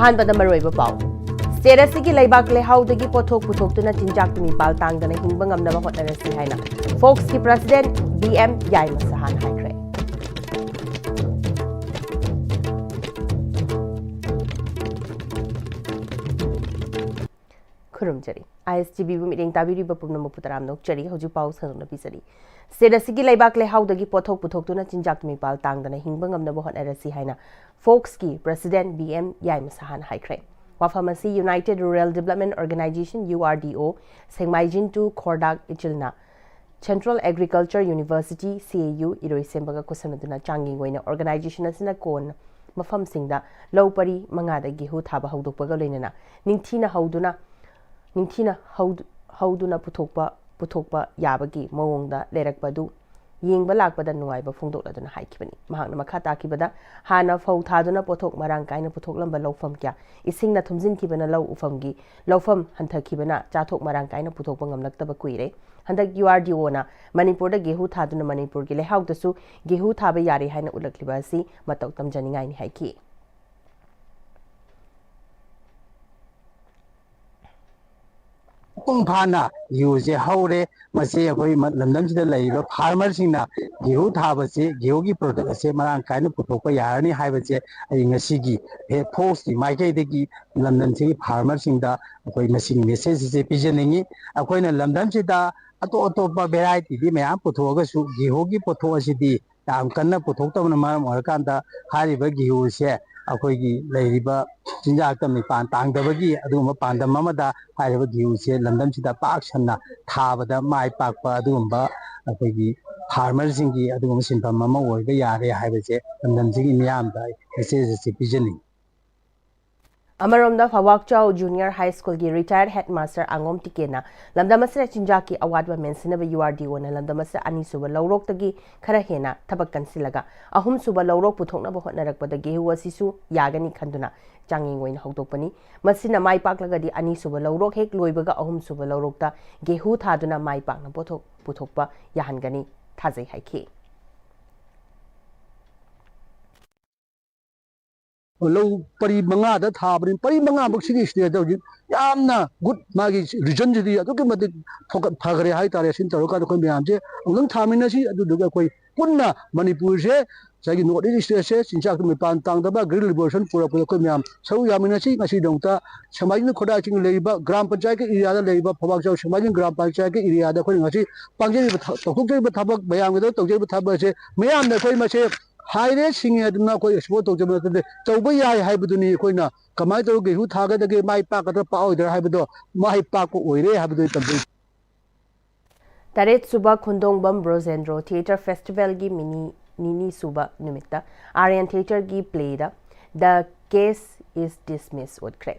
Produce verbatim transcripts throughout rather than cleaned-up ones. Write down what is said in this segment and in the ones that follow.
ꯑꯍꯥꯟꯕꯗ ꯃꯔꯨꯑꯣꯏꯕ ꯄꯥꯎ꯫ ꯁ꯭ꯇꯦꯠ ꯑꯁꯤꯒꯤ ꯂꯩꯕꯥꯛ ꯂꯩꯍꯥꯎꯗꯒꯤ ꯄꯣꯠꯊꯣꯛ ꯄꯨꯊꯣꯛꯇꯨꯅ ꯆꯤꯟꯖꯥꯛ ꯇꯨꯃꯤ ꯄꯥꯜ ꯇꯥꯡꯗꯅ ꯍꯤꯡꯕ ꯉꯝꯅꯕ ꯍꯣꯠꯅꯔꯁꯤ ꯍꯥꯏꯅ ꯐꯣꯛꯁꯀꯤ ꯄ꯭ꯔꯁꯤꯗꯦꯟꯠ ꯕꯤ ꯑꯦꯝ ꯌꯥꯏꯃꯁꯍꯥꯟ ꯍꯥꯏꯈ꯭ꯔꯦ꯫ ꯈꯨꯔꯨꯝꯖꯔꯤ꯫ ꯑꯥꯏ ꯑꯦꯁ ꯇꯤ ꯚꯤꯕꯨ ꯃꯤꯠꯌꯦꯡ ꯇꯥꯕꯤꯔꯤꯕ ꯄꯨꯝꯅꯃꯛꯄꯨ ꯇꯔꯥꯝꯅ ꯑꯣꯛꯆꯔꯤ꯫ ꯍꯧꯖꯤꯛ ꯄꯥꯎ ꯁꯟꯗꯣꯛꯅ ꯄꯤꯖꯔꯤ꯫ ꯁ꯭ꯇꯦꯠ ꯑꯁꯤꯒꯤ ꯂꯩꯕꯥꯛ ꯂꯩꯍꯥꯎꯗꯒꯤ ꯄꯣꯠꯊꯣꯛ ꯄꯨꯊꯣꯛꯇꯨꯅ ꯆꯤꯟꯖꯥꯛ ꯇꯨꯃꯤ ꯄꯥꯜ ꯇꯥꯡꯗꯅ ꯍꯤꯡꯕ ꯉꯝꯅꯕ ꯍꯣꯠꯅꯔꯁꯤ ꯍꯥꯏꯅ ꯐꯣꯛꯁꯀꯤ ꯄ꯭ꯔꯁꯤꯗꯦꯟꯠ ꯕꯤ ꯑꯦꯝ ꯌꯥꯏꯃꯁꯍꯥꯟ ꯍꯥꯏꯈ꯭ꯔꯦ꯫ ꯋꯥꯐꯝ ꯑꯁꯤ United Rural Development Organisation, U R D O, ꯁꯦꯡꯃꯥꯏꯖꯤꯟ ꯇꯨ ꯈꯣꯔꯗꯥꯛ ꯏꯆꯤꯜꯅ Central Agriculture University, C A U, ꯏꯔꯣꯏꯁꯦꯝꯕꯒ ꯈꯨꯠꯁꯝꯅꯗꯨꯅ ꯆꯥꯡꯌꯦꯡ ꯑꯣꯏꯅ ꯑꯣꯔꯒꯅꯥꯏꯖꯦꯁꯟ ꯑꯁꯤꯅ ꯀꯣꯟꯅ ꯃꯐꯝꯁꯤꯡꯗ ꯂꯧ ꯄꯔꯤ ꯃꯉꯥꯗ ꯒꯦꯍꯨ ꯊꯥꯕ ꯍꯧꯗꯣꯛꯄꯒ ꯂꯣꯏꯅꯅ ꯅꯤꯡꯊꯤꯅ ꯍꯧꯗꯨꯅ, ꯅꯤꯡꯊꯤꯅ ꯍꯧꯗꯨ-, ꯍꯧꯗꯨꯅ ꯄꯨꯊꯣꯛꯄ, ꯄꯨꯊꯣꯛꯄ ꯌꯥꯕꯒꯤ ꯃꯑꯣꯡꯗ ꯂꯩꯔꯛꯄ ꯑꯗꯨ ꯌꯦꯡꯕ ꯂꯥꯛꯄꯗ ꯅꯨꯡꯉꯥꯏꯕ ꯐꯣꯡꯗꯣꯛꯂꯗꯨꯅ ꯍꯥꯏꯈꯤꯕꯅꯤ꯫ ꯃꯍꯥꯛꯅ ꯃꯈꯥ ꯇꯥꯈꯤꯕꯗ, ꯍꯥꯟꯅ ꯐꯧ ꯊꯥꯗꯨꯅ ꯄꯣꯠꯊꯣꯛ ꯃꯔꯥꯡ ꯀꯥꯏꯅ ꯄꯨꯊꯣꯛꯂꯝꯕ ꯂꯧꯐꯝ ꯀꯌꯥ ꯏꯁꯤꯡꯅ ꯊꯨꯝꯖꯤꯟꯈꯤꯕꯅ ꯂꯧ ꯎꯐꯝꯒꯤ ꯂꯧꯐꯝ ꯍꯟꯊꯈꯤꯕꯅ ꯆꯥꯊꯣꯛ ꯃꯔꯥꯡ ꯀꯥꯏꯅ ꯄꯨꯊꯣꯛꯄ ꯉꯝꯂꯛꯇꯕ ꯀꯨꯏꯔꯦ꯫ ꯍꯟꯗꯛ U R D O ꯅ ꯃꯅꯤꯄꯨꯔꯗ ꯒꯦꯍꯨ ꯊꯥꯗꯨꯅ ꯃꯅꯤꯄꯨꯔꯒꯤ ꯂꯩꯍꯥꯎꯗꯁꯨ ꯒꯦꯍꯨ ꯊꯥꯕ ꯌꯥꯔꯦ ꯍꯥꯏꯅ ꯎꯠꯂꯛꯂꯤꯕ ꯑꯁꯤ ꯃꯇꯧ ꯇꯝꯖꯅꯤꯡꯉꯥꯏꯅꯤ ꯍꯥꯏꯈꯤ꯫ ꯃꯄꯨꯡ ꯐꯥꯅ ꯒꯦꯍꯨꯁꯦ ꯍꯧꯔꯦ꯫ ꯃꯁꯤ ꯑꯩꯈꯣꯏ ꯃ-, ꯂꯝꯗꯝꯁꯤꯗ ꯂꯩꯔꯤꯕ ꯐꯥꯔꯃꯔꯁꯤꯡꯅ ꯒꯦꯍꯨ ꯊꯥꯕꯁꯦ, ꯒꯦꯍꯨꯒꯤ ꯄ꯭ꯔꯗꯛ ꯑꯁꯦ ꯃꯔꯥꯡ ꯀꯥꯏꯅ ꯄꯨꯊꯣꯛꯄ ꯌꯥꯔꯅꯤ ꯍꯥꯏꯕꯁꯦ ꯑꯩ ꯉꯁꯤꯒꯤ ꯍꯦ-, ꯐꯣꯛꯁꯀꯤ ꯃꯥꯏꯀꯩꯗꯒꯤ ꯂꯝꯗꯝꯁꯤꯒꯤ ꯐꯥꯔꯃꯔꯁꯤꯡꯗ ꯑꯩꯈꯣꯏ ꯉꯁꯤꯒꯤ ꯃꯦꯁꯦꯖ ꯑꯁꯦ ꯄꯤꯖꯅꯤꯡꯉꯤ꯫ ꯑꯩꯈꯣꯏꯅ ꯂꯝꯗꯝꯁꯤꯗ ꯑꯇꯣꯞ ꯑꯇꯣꯞꯄ ꯚꯦꯔꯥꯏꯇꯤꯗꯤ ꯃꯌꯥꯝ ꯄꯨꯊꯣꯛꯑꯒꯁꯨ ꯒꯦꯍꯨꯒꯤ ꯄꯣꯠꯊꯣꯛ ꯑꯁꯤꯗꯤ ꯌꯥꯝ ꯀꯟꯅ ꯄꯨꯊꯣꯛꯇꯕꯅ ꯃꯔꯝ ꯑꯣꯏꯔꯀꯥꯟꯗ ꯍꯥꯏꯔꯤꯕ ꯒꯦꯍꯨꯁꯦ ꯑꯩꯈꯣꯏꯒꯤ ꯂꯩꯔꯤꯕ ꯆꯤꯟꯖꯥꯛꯇ ꯃꯤꯄꯥꯟ ꯇꯥꯡꯗꯕꯒꯤ ꯑꯗꯨꯒꯨꯝꯕ ꯄꯥꯟꯗꯝ ꯑꯃꯗ ꯍꯥꯏꯔꯤꯕ ꯒꯦꯍꯨꯁꯦ ꯂꯝꯗꯝꯁꯤꯗ ꯄꯥꯛ ꯁꯟꯅ ꯊꯥꯕꯗ ꯃꯥꯏ ꯄꯥꯛꯄ ꯑꯗꯨꯒꯨꯝꯕ ꯑꯩꯈꯣꯏꯒꯤ ꯐꯥꯔꯃꯔꯁꯤꯡꯒꯤ ꯑꯗꯨꯒꯨꯝꯕ ꯁꯤꯟꯐꯝ ꯑꯃ ꯑꯣꯏꯕ ꯌꯥꯔꯦ ꯍꯥꯏꯕꯁꯦ ꯂꯝꯗꯝꯁꯤꯒꯤ ꯃꯤꯌꯥꯝꯗ ꯃꯦꯁꯦꯖ ꯑꯁꯤ ꯄꯤꯖꯅꯤꯡꯏ꯫ ꯑꯃꯔꯣꯝꯗ ꯐꯋꯥꯛꯆꯥꯎ ꯖꯨꯅꯤꯌꯔ ꯍꯥꯏ ꯁ꯭ꯀꯨꯜꯒꯤ ꯔꯤꯇꯥꯌꯔ ꯍꯦꯗ ꯃꯥꯁꯇꯔ ꯑꯉꯣꯝ ꯇꯤꯀꯦꯟꯅ ꯂꯝꯗꯝ ꯑꯁꯤꯗ ꯆꯤꯟꯖꯥꯛꯀꯤ ꯑꯋꯥꯠꯄ ꯃꯦꯟꯁꯤꯟꯅꯕ U R D O ꯅ ꯂꯝꯗꯝ ꯑꯁꯤꯗ ꯑꯅꯤꯁꯨꯕ ꯂꯧꯔꯣꯛꯇꯒꯤ ꯈꯔ ꯍꯦꯟꯅ ꯊꯕꯛ ꯀꯟꯁꯤꯜꯂꯒ ꯑꯍꯨꯝꯁꯨꯕ ꯂꯧꯔꯣꯛ ꯄꯨꯊꯣꯛꯅꯕ ꯍꯣꯠꯅꯔꯛꯄꯗ ꯒꯦꯍꯨ ꯑꯁꯤꯁꯨ ꯌꯥꯒꯅꯤ ꯈꯟꯗꯨꯅ ꯆꯥꯡꯌꯦꯡ ꯑꯣꯏꯅ ꯍꯧꯗꯣꯛꯄꯅꯤ꯫ ꯃꯁꯤꯅ ꯃꯥꯏ ꯄꯥꯛꯂꯒꯗꯤ ꯑꯅꯤꯁꯨꯕ ꯂꯧꯔꯣꯛ ꯍꯦꯛ ꯂꯣꯏꯕꯒ ꯑꯍꯨꯝꯁꯨꯕ ꯂꯧꯔꯣꯛꯇ ꯒꯦꯍꯨ ꯊꯥꯗꯨꯅ ꯃꯥꯏ ꯄꯥꯛꯅ ꯄꯣꯠꯊꯣꯛ ꯄꯨꯊꯣꯛꯄ ꯌꯥꯍꯟꯒꯅꯤ ꯊꯥꯖꯩ ꯍꯥꯏꯈꯤ꯫ ꯂꯧ ꯄꯔꯤ ꯃꯉꯥꯗ ꯊꯥꯕꯅꯤ꯫ ꯄꯔꯤ ꯃꯉꯥꯃꯛ ꯁꯤꯒꯤ state ꯇ ꯍꯧꯖꯤꯛ ꯌꯥꯝꯅ good, ꯃꯥꯒꯤ region ꯁꯤꯗꯤ ꯑꯗꯨꯛꯀꯤ ꯃꯇꯤꯛ ꯐꯒꯠ-, ꯐꯈ꯭ꯔꯦ ꯍꯥꯏꯇꯥꯔꯦ꯫ ꯑꯁꯤꯅ ꯇꯧꯔꯀꯥꯟꯗ ꯑꯩꯈꯣꯏ ꯃꯌꯥꯝꯁꯦ ꯑꯃꯨꯛꯇꯪ ꯊꯥꯃꯤꯟꯅꯁꯤ꯫ ꯑꯗꯨꯗꯨꯒ ꯑꯩꯈꯣꯏ ꯄꯨꯟꯅ ꯃꯅꯤꯄꯨꯔꯁꯦ, ꯉꯁꯥꯏꯒꯤ North East state ꯁꯦ ꯆꯤꯟꯖꯥꯛꯇ ꯃꯤꯄꯥꯟ ꯇꯥꯡꯗꯕ green revolution ꯄꯨꯔꯛꯄꯗ ꯑꯩꯈꯣꯏ ꯃꯌꯥꯝ ꯁꯔꯨꯛ ꯌꯥꯃꯤꯟꯅꯁꯤ꯫ ꯉꯁꯤꯗꯃꯛꯇ ꯁꯦꯡꯃꯥꯏꯖꯤꯡ ꯈꯣꯔꯥꯏ ꯆꯤꯡ ꯂꯩꯔꯤꯕ ꯒ꯭ꯔꯥꯝ ꯄꯟꯆꯥꯌꯠꯀꯤ area ꯗ ꯂꯩꯔꯤꯕ ꯐꯧꯕꯥꯛꯆꯥꯎ ꯁꯦꯡꯃꯥꯏꯖꯤꯡ ꯒ꯭ꯔꯥꯝ ꯄꯟꯆꯥꯌꯠꯀꯤ area ꯗ ꯑꯩꯈꯣꯏꯅ ꯉꯁꯤ ꯄꯥꯡꯖꯔꯤꯕ ꯊ-, ꯇꯧꯊꯣꯛꯆꯔꯤꯕ ꯊꯕꯛ, ꯃꯌꯥꯝꯒꯤꯗꯃꯛ ꯇꯧꯖꯔꯤꯕ ꯊꯕꯛ ꯑꯁꯦ ꯃꯤꯌꯥꯝꯅ ꯑꯩꯈꯣꯏ ꯃꯁꯦ ꯍꯥꯏꯔꯦ ꯁꯤꯡꯉꯦ ꯑꯗꯨꯅ ꯑꯩꯈꯣꯏ support ꯇꯧꯖꯕ ꯅꯠꯇꯦ, ꯇꯧꯕ ꯌꯥꯏ ꯍꯥꯏꯕꯗꯨꯅꯤ꯫ ꯑꯩꯈꯣꯏꯅ ꯀꯃꯥꯏꯅ ꯇꯧꯔꯒ ꯒꯦꯍꯨ ꯊꯥꯒꯗꯒꯦ, ꯃꯥꯏ ꯄꯥꯛꯀꯗ꯭ꯔꯥ ꯄꯥꯛꯑꯣꯏꯗ꯭ꯔꯥ ꯍꯥꯏꯕꯗꯣ ꯃꯥꯏ ꯄꯥꯛꯄ ꯑꯣꯏꯔꯦ ꯍꯥꯏꯕꯗꯨ ꯑꯩ ꯇꯝꯖꯩ꯫ ꯇꯔꯦꯠ ꯁꯨꯕ ꯈꯨꯟꯗꯣꯡꯕꯝ ꯕ꯭ꯔꯣꯖꯦꯟꯗ꯭ꯔꯣ Theatre Festival ꯒꯤ ꯃꯤꯅꯤ, ꯅꯤꯅꯤ ꯁꯨꯕ ꯅꯨꯃꯤꯠꯇ Aryan Theatre ꯒꯤ play the The Case Is Dismissed ꯎꯠꯈ꯭ꯔꯦ꯫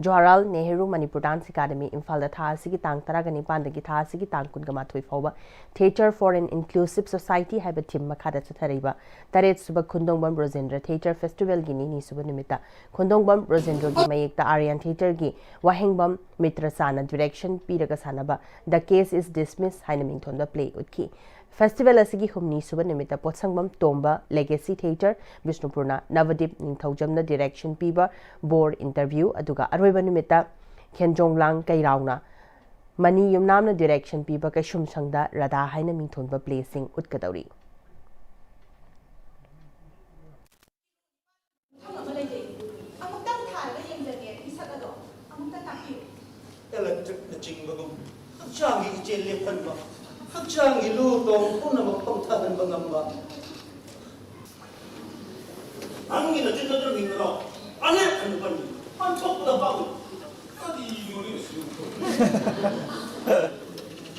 Jawaharlal Nehru Manipur Dance Academy ꯏꯝꯐꯥꯜꯗ ꯊꯥ ꯑꯁꯤꯒꯤ ꯇꯥꯡ ꯇꯔꯥꯒ ꯅꯤꯄꯥꯟꯗꯒꯤ ꯊꯥ ꯑꯁꯤꯒꯤ ꯇꯥꯡ ꯀꯨꯟꯒ ꯃꯥꯊꯣꯏ ꯐꯥꯎꯕ Theatre for an Inclusive Society ꯍꯥꯏꯕ theme ꯃꯈꯥꯗ ꯆꯠꯊꯔꯛꯏꯕ ꯇꯔꯦꯠ ꯁꯨꯕ ꯈꯨꯟꯗꯣꯡꯕꯝ ꯕ꯭ꯔꯣꯖꯦꯟꯗ꯭ꯔ Theatre Festival ꯒꯤ ꯅꯤꯅꯤ ꯁꯨꯕ ꯅꯨꯃꯤꯠꯇ ꯈꯨꯟꯗꯣꯡꯕꯝ ꯕ꯭ꯔꯣꯖꯦꯟꯗ꯭ꯔꯣꯒꯤ ꯃꯌꯦꯛꯇ Aryan Theatre ꯒꯤ ꯋꯥꯍꯦꯡꯕꯝ ꯃꯤꯇ꯭ꯔꯆꯥꯅ direction ꯄꯤꯔꯒ ꯁꯥꯟꯅꯕ The Case Is Dismissed ꯍꯥꯏꯅ ꯃꯤꯡꯊꯣꯟꯕ play ꯎꯠꯈꯤ꯫ Festival ꯑꯁꯤꯒꯤ ꯍꯨꯝꯅꯤ ꯁꯨꯕ ꯅꯨꯃꯤꯠꯇ ꯄꯣꯠꯁꯪꯕꯝ ꯇꯣꯝꯕ Legacy Theatre ꯕꯤꯁꯅꯨꯄꯨꯔꯅ ꯅꯕꯗꯤꯞ ꯅꯤꯡꯊꯧꯖꯝꯅ direction ꯄꯤꯕ ꯕꯣꯔ interview, ꯑꯗꯨꯒ ꯑꯔꯣꯏꯕ ꯅꯨꯃꯤꯠꯇ ꯈꯦꯟꯖꯣꯡꯂꯥꯡ ꯀꯩꯔꯥꯎꯅ ꯃꯅꯤ ꯌꯨꯝꯅꯥꯝꯅ direction ꯄꯤꯕ ꯀꯩꯁꯨꯝꯁꯪꯗ ꯔꯥꯙꯥ ꯍꯥꯏꯅ ꯃꯤꯡꯊꯣꯟꯕ play ꯁꯤꯡ ꯎꯠꯀꯗꯧꯔꯤ꯫ ꯃꯐꯝ ꯑꯃ ꯂꯩꯖꯩ꯫ ꯑꯃꯨꯛꯇꯪ ꯊꯥꯔꯒ ꯌꯦꯡꯖꯒꯦ, ꯏꯁꯛ ꯑꯗꯣ ꯑꯃꯨꯛꯇ ꯇꯥꯛꯄꯤꯌꯨ꯫ Electric ꯅꯆꯤꯡꯕꯒꯨꯝ ꯍꯛꯆꯥꯡꯒꯤ ꯏꯆꯦꯜ ꯂꯦꯞꯍꯟꯕ, ꯍꯛꯆꯥꯡꯒꯤ ꯂꯨ ꯇꯣꯡ ꯄꯨꯝꯅꯃꯛ ꯄꯪꯊꯍꯟꯕ ꯉꯝꯕ꯫ ꯅꯪꯒꯤ ꯅꯆꯤꯟ ꯅꯗꯨ ꯃꯤꯡꯗꯨꯅꯣ ꯑꯅꯦꯛ ꯍꯟꯕꯅꯤ, ꯄꯟꯊꯣꯛꯄꯗ ꯄꯥꯎ꯫ ꯀꯔꯤꯅꯣꯅꯦ ꯁꯤ?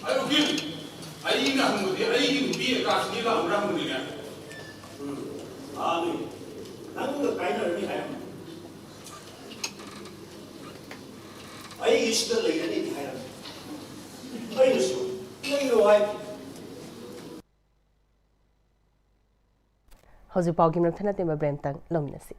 ꯑꯩ ꯎꯀꯤꯜ, ꯑꯩꯅ ꯍꯪꯕꯗꯤ ꯑꯩꯒꯤ ꯅꯨꯄꯤ ꯑꯦꯀꯥꯁꯤꯅꯤ ꯂꯥꯛꯑꯝꯕ꯭ꯔꯥ ꯍꯪꯕꯅꯤꯅꯦ꯫ ꯎꯝ, ꯃꯥꯅꯤ꯫ ꯅꯪꯒ ꯀꯥꯏꯅꯔꯅꯤ ꯍꯥꯏꯔꯝꯃꯤ꯫ ꯑꯩꯒꯤꯁꯤꯗ ꯂꯩꯔꯅꯤꯗꯤ ꯍꯥꯏꯔꯝꯃꯤ꯫ ꯑꯩꯅꯁꯨ ꯂꯩꯔꯣ ꯍꯥꯏ꯫ ꯍꯧꯖꯤꯛ ꯄꯥꯎꯒꯤ ꯃꯔꯛ ꯊꯠꯅ ꯇꯦꯟꯕ break ꯑꯃꯇꯪ ꯂꯧꯃꯤꯟꯅꯁꯤ꯫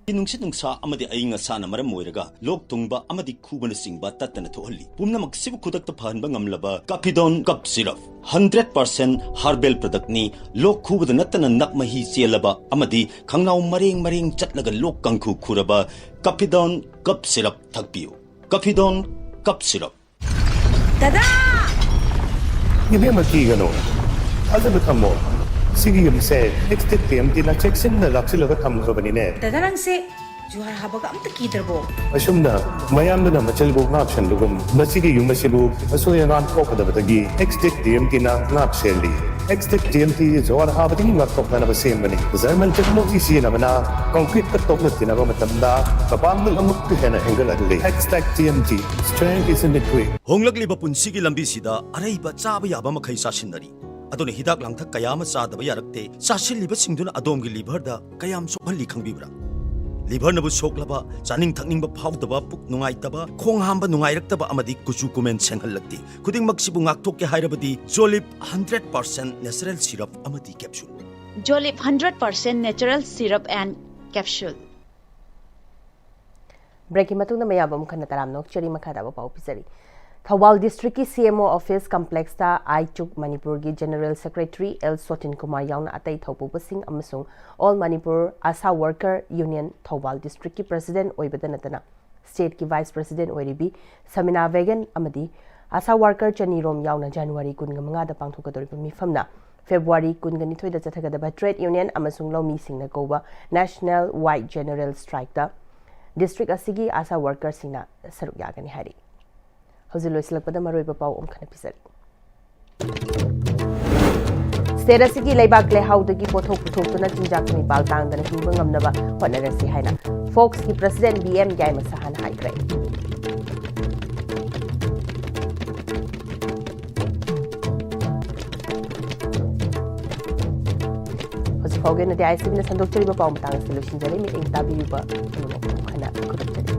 ꯅꯨꯡꯁꯤꯠ ꯅꯨꯡꯁꯥ ꯑꯃꯗꯤ ꯑꯏꯪ ꯑꯁꯥꯅ ꯃꯔꯝ ꯑꯣꯏꯔꯒ ꯂꯣꯛ ꯊꯨꯡꯕ ꯑꯃꯗꯤ ꯈꯨꯕꯅꯆꯤꯡꯕ ꯇꯠꯇꯅ ꯊꯣꯛꯍꯜꯂꯤ꯫ ꯄꯨꯝꯅꯃꯛꯁꯤꯕꯨ ꯈꯨꯗꯛꯇ ꯐꯍꯟꯕ ꯉꯝꯂꯕ ꯀꯥꯐꯤꯗꯣꯟ ꯀꯞ ꯁꯤꯔꯞ, ꯍꯟꯗ꯭ꯔꯦꯠ ꯄꯥꯔꯁꯦꯟ ꯍꯥꯔꯕꯦꯜ ꯄ꯭ꯔꯗꯛꯅꯤ꯫ ꯂꯣꯛ ꯈꯨꯕꯗ ꯅꯠꯇꯅ ꯅꯞ ꯃꯍꯤ ꯆꯦꯜꯂꯕ ꯑꯃꯗꯤ ꯈꯪꯅꯥꯎ ꯃꯔꯦꯡ ꯃꯔꯦꯡ ꯆꯠꯂꯒ ꯂꯣꯛ ꯀꯥꯡꯈꯨ ꯈꯨꯔꯕ ꯀꯥꯐꯤꯗꯣꯟ ꯀꯞ ꯁꯤꯔꯞ ꯊꯛꯄꯤꯌꯨ꯫ ꯀꯥꯐꯤꯗꯣꯟ ꯀꯞ ꯁꯤꯔꯞ꯫ ꯗꯗꯥ! ꯏꯕꯦꯝꯃ, ꯀꯤꯒꯅꯨ, ꯊꯥꯖꯕ ꯊꯝꯃꯣ꯫ ꯁꯤꯒꯤ ꯌꯨꯝꯁꯦ ꯑꯦꯛꯁꯇꯦꯛ ꯇꯤ ꯑꯦꯝ ꯇꯤꯅ ꯆꯦꯛꯁꯤꯟꯅ ꯂꯥꯛꯁꯤꯜꯂꯒ ꯊꯝꯈ꯭ꯔꯕꯅꯤꯅꯦ꯫ ꯗꯗꯥ, ꯅꯪꯁꯦ ꯖꯨꯍꯥꯔ ꯍꯥꯕꯒ ꯑꯝꯇ ꯀꯤꯗ꯭ꯔꯕꯣ? ꯑꯁꯨꯝꯅ ꯃꯌꯥꯝꯗꯨꯅ ꯃꯆꯜꯕꯨ ꯉꯥꯛ ꯁꯦꯟꯕꯒꯨꯝ, ꯃꯁꯤꯒꯤ ꯌꯨꯝ ꯑꯁꯤꯕꯨ ꯑꯁꯣꯏ ꯑꯉꯥꯝ ꯊꯣꯛꯀꯗꯕꯗꯒꯤ ꯑꯦꯛꯁꯇꯦꯛ ꯇꯤ ꯑꯦꯝ ꯇꯤꯅ ꯉꯥꯛ ꯁꯦꯜꯂꯤ꯫ ꯑꯦꯛꯁꯇꯦꯛ ꯇꯤ ꯑꯦꯝ ꯇꯤ ꯖꯨꯍꯥꯔ ꯍꯥꯕꯗꯒꯤ ꯉꯥꯛꯊꯣꯛꯅꯅꯕ ꯁꯦꯝꯕꯅꯤ꯫ ꯖꯔꯃꯟ ꯇꯦꯛꯅꯣꯂꯣꯖꯤ ꯁꯤꯖꯤꯟꯅꯕꯅ ꯀꯪꯀ꯭ꯔꯤꯠꯀ ꯇꯣꯛꯅ ꯇꯤꯟꯅꯕ ꯃꯇꯝꯗ ꯃꯄꯥꯡꯒꯜ ꯑꯃꯨꯛꯀ ꯍꯦꯟꯅ ꯍꯦꯟꯒꯠꯍꯜꯂꯤ꯫ Xtech T M T, strength is in the grip. ꯍꯣꯡꯂꯛꯂꯤꯕ ꯄꯨꯟꯁꯤꯒꯤ ꯂꯝꯕꯤꯁꯤꯗ ꯑꯔꯩꯕ ꯆꯥꯕ ꯌꯥꯕ ꯃꯈꯩ ꯆꯥꯁꯤꯟꯅꯔꯤ꯫ ꯑꯗꯨꯅ ꯍꯤꯗꯥꯛ ꯂꯥꯡꯊꯛ ꯀꯌꯥ ꯑꯃ ꯆꯥꯗꯕ ꯌꯥꯔꯛꯇꯦ꯫ ꯆꯥꯁꯤꯜꯂꯤꯕꯁꯤꯡꯗꯨꯅ ꯑꯗꯣꯝꯒꯤ ꯂꯤꯚꯔꯗ ꯀꯌꯥꯝ ꯁꯣꯛꯍꯜꯂꯤ ꯈꯪꯕꯤꯕ꯭ꯔꯥ? ꯂꯤꯚꯔꯅꯕꯨ ꯁꯣꯛꯂꯕ, ꯆꯥꯅꯤꯡ ꯊꯛꯅꯤꯡꯕ ꯐꯥꯎꯗꯕ, ꯄꯨꯛ ꯅꯨꯡꯉꯥꯏꯇꯕ, ꯈꯣꯡ ꯍꯥꯝꯕ ꯅꯨꯡꯉꯥꯏꯔꯛꯇꯕ ꯑꯃꯗꯤ ꯀꯨꯆꯨ ꯀꯨꯃꯦꯟ ꯁꯦꯡꯍꯜꯂꯛꯇꯦ꯫ ꯈꯨꯗꯤꯡꯃꯛꯁꯤꯕꯨ ꯉꯥꯛꯊꯣꯛꯀꯦ ꯍꯥꯏꯔꯕꯗꯤ ꯖꯣꯂꯤꯞ ꯍꯟꯗ꯭ꯔꯦꯠ ꯄꯥꯔꯁꯦꯟ natural syrup ꯑꯃꯗꯤ capsule꯫ Jolip hundred percent natural syrup and capsule. ꯕ꯭ꯔꯦꯛꯀꯤ ꯃꯇꯨꯡꯗ ꯃꯌꯥꯝ ꯑꯃꯨꯛ ꯍꯟꯅ ꯇꯔꯥꯝꯅ ꯑꯣꯛꯆꯔꯤ꯫ ꯃꯈꯥ ꯇꯥꯕ ꯄꯥꯎ ꯄꯤꯖꯔꯤ꯫ ꯊꯧꯕꯥꯜ ꯗꯤꯁꯇ꯭ꯔꯤꯛꯀꯤ ꯁꯤ ꯑꯦꯝ ꯑꯣ ꯑꯣꯐꯤꯁ ꯀꯝꯄ꯭ꯂꯦꯛꯁꯇ ꯑꯥꯏꯆꯨꯛ ꯃꯅꯤꯄꯨꯔꯒꯤ ꯖꯦꯅꯔꯦꯜ ꯁꯦꯀ꯭ꯔꯦꯇꯔꯤ ꯑꯦꯜ ꯁꯣꯇꯤꯟ ꯀꯨꯃꯥꯔ ꯌꯥꯎꯅ ꯑꯇꯩ ꯊꯧꯄꯨꯕꯁꯤꯡ ꯑꯃꯁꯨꯡ ꯑꯣꯜ ꯃꯅꯤꯄꯨꯔ ꯑꯥꯁꯥ ꯋꯥꯔꯀꯔ ꯌꯨꯅꯤꯌꯟ ꯊꯧꯕꯥꯜ ꯗꯤꯁꯇ꯭ꯔꯤꯛꯀꯤ ꯄ꯭ꯔꯁꯤꯗꯦꯟ ꯑꯣꯏꯕꯗ ꯅꯠꯇꯅ ꯁ꯭ꯇꯦꯠꯀꯤ ꯚꯥꯏꯁ ꯄ꯭ꯔꯁꯤꯗꯦꯟ ꯑꯣꯏꯔꯤꯕꯤ ꯁꯃꯤꯅꯥ ꯕꯦꯒꯟ ꯑꯃꯗꯤ ꯑꯥꯁꯥ ꯋꯥꯔꯀꯔ ꯆꯅꯤꯔꯣꯝ ꯌꯥꯎꯅ ꯖꯅꯋꯥꯔꯤ ꯀꯨꯟꯒ ꯃꯉꯥꯗ ꯄꯥꯡꯊꯣꯛꯀꯗꯧꯔꯤꯕ ꯃꯤꯐꯝꯅ ꯐꯦꯕ꯭ꯔꯨꯋꯥꯔꯤ ꯀꯨꯟꯒ ꯅꯤꯊꯣꯏꯗ ꯆꯠꯊꯒꯗꯕ ꯇ꯭ꯔꯦꯗ ꯌꯨꯅꯤꯌꯟ ꯑꯃꯁꯨꯡ ꯂꯧꯃꯤꯁꯤꯡꯅ ꯀꯧꯕ ꯅꯦꯁꯅꯦꯜ ꯋꯥꯏꯠ ꯖꯦꯅꯔꯦꯜ ꯁ꯭ꯇ꯭ꯔꯥꯏꯛꯇ ꯗꯤꯁꯇ꯭ꯔꯤꯛ ꯑꯁꯤꯒꯤ ꯑꯥꯁꯥ ꯋꯥꯔꯀꯔꯁꯤꯡꯅ ꯁꯔꯨꯛ ꯌꯥꯒꯅꯤ ꯍꯥꯏꯔꯤ꯫ ꯍꯧꯖꯤꯛ ꯂꯣꯏꯁꯤꯜꯂꯛꯄꯗ ꯃꯔꯨꯑꯣꯏꯕ ꯄꯥꯎ ꯑꯃꯨꯛ ꯍꯟꯅ ꯄꯤꯖꯔꯤ꯫ ꯁ꯭ꯇꯦꯠ ꯑꯁꯤꯒꯤ ꯂꯩꯕꯥꯛ ꯂꯩꯍꯥꯎꯗꯒꯤ ꯄꯣꯠꯊꯣꯛ ꯄꯨꯊꯣꯛꯇꯨꯅ ꯆꯤꯟꯖꯥꯛ ꯃꯤꯄꯥꯜ ꯇꯥꯡꯗꯅ ꯍꯤꯡꯕ ꯉꯝꯅꯕ ꯍꯣꯠꯅꯔꯁꯤ ꯍꯥꯏꯅ ꯐꯣꯛꯁꯀꯤ ꯄ꯭ꯔꯁꯤꯗꯦꯟ ꯕꯤ ꯑꯦꯝ ꯌꯥꯏꯃ ꯁꯍꯥꯅ ꯍꯥꯏꯈ꯭ꯔꯦ꯫ ꯍꯧꯖꯤꯛ ꯐꯥꯎꯒꯤ ꯑꯣꯏꯅꯗꯤ ꯑꯥꯏ ꯁꯤ ꯕꯤꯅ ꯁꯟꯗꯣꯛꯆꯔꯤꯕ ꯄꯥꯎ ꯃꯇꯥꯡ ꯑꯁꯤ ꯂꯣꯏꯁꯤꯟꯖꯔꯦ꯫ ꯃꯤꯠꯌꯦꯡ ꯇꯥꯕꯤꯔꯤꯕ ꯄꯨꯝꯅꯃꯛꯄꯨ ꯍꯟꯅ ꯈꯨꯔꯨꯝꯖꯔꯤ꯫